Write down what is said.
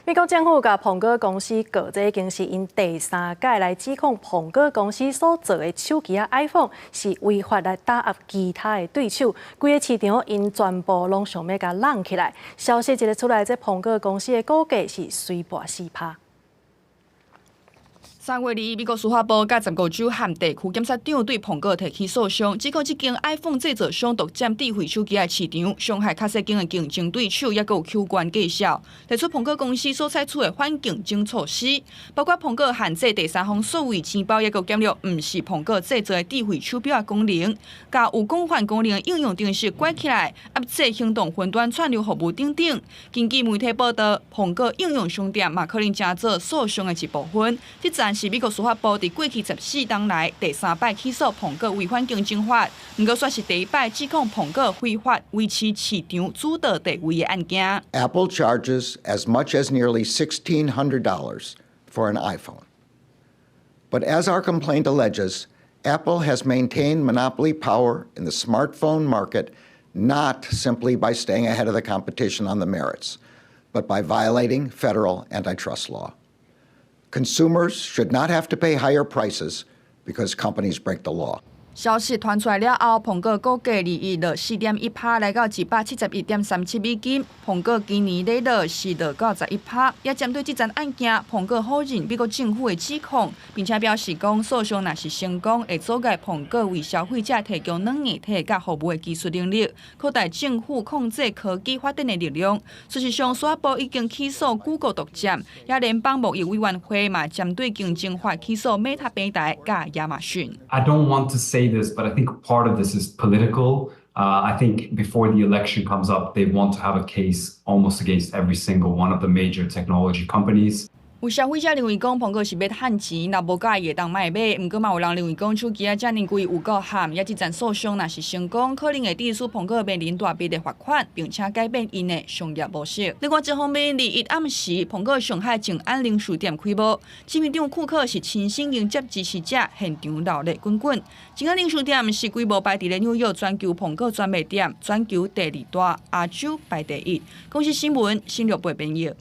美國政府共蘋果公司告，這已經是𪜶第三擺來指控蘋果公司所做的手機仔 iPhone 是違法來打壓其他的對手，規個市場𪜶全部攏想欲共攏起來。消息一个出來，這蘋果公司的股價是隨跋4趴。3月2日，美國司法部佮15個州和地區檢察長對蘋果提起訴訟，指控這間 iPhone 製造商獨佔智慧手機的市場，傷害較細間的競爭對手，抑閣有曲懸價數。提出蘋果公司所採取的反競爭措施，包括蘋果限制第三方數位錢包，抑閣減弱毋是蘋果製造的智慧手錶的功能，共有廣泛功能的應用程式關起來，壓制行動雲端串流服務等等。根據媒體報道，蘋果應用商店嘛可能成做訴訟的一部分。這陣是美國司法部佇過去14冬來第三擺起訴蘋果違反競爭法，毋過煞是第一擺指控蘋果非法維持市場主導地位的案件。 Apple charges as much as nearly $1,600 for an iPhone. But as our complaint alleges, Apple has maintained monopoly power in the smartphone market not simply by staying ahead of the competition on the merits, but by violating federal antitrust law. Consumers should not have to pay higher prices because companies break the law. 消息傳出來了後，蘋果股價21落4.1趴，來到271.37美金。蘋果今年咧落是落到11趴。也針對這樁案件，蘋果否認美國政府的指控，並且表示講訴訟若是成功，會阻礙蘋果為消費者提供軟硬體佮服務的技術能力，擴大政府控制科技發展的力量。事實上，司法部已經起訴 Google 獨佔，也聯邦貿易委員會嘛針對競爭法起訴 Meta 平台佮亞馬遜。 I don't want to say this, but I think part of this is political. I think before the election comes up, they want to have a case almost against every single one of the major technology companies. 有消費者認為講蘋果是欲趁錢，若無佮意會當莫買。毋過嘛有人認為講手機仔遮爾貴有夠譀，也這樁訴訟若是成功，可能會致使蘋果面臨大筆的罰款，並且改變𪜶的商業模式。另外一方面，21暗時，蘋果上海靜安零售店開幕，執行長庫克是親身迎接支持者，現場熱淚滾滾。靜安零售店是規模排佇咧紐約全球蘋果專賣店，全球第二大，亞洲排第一。公視新聞，新六播編譯。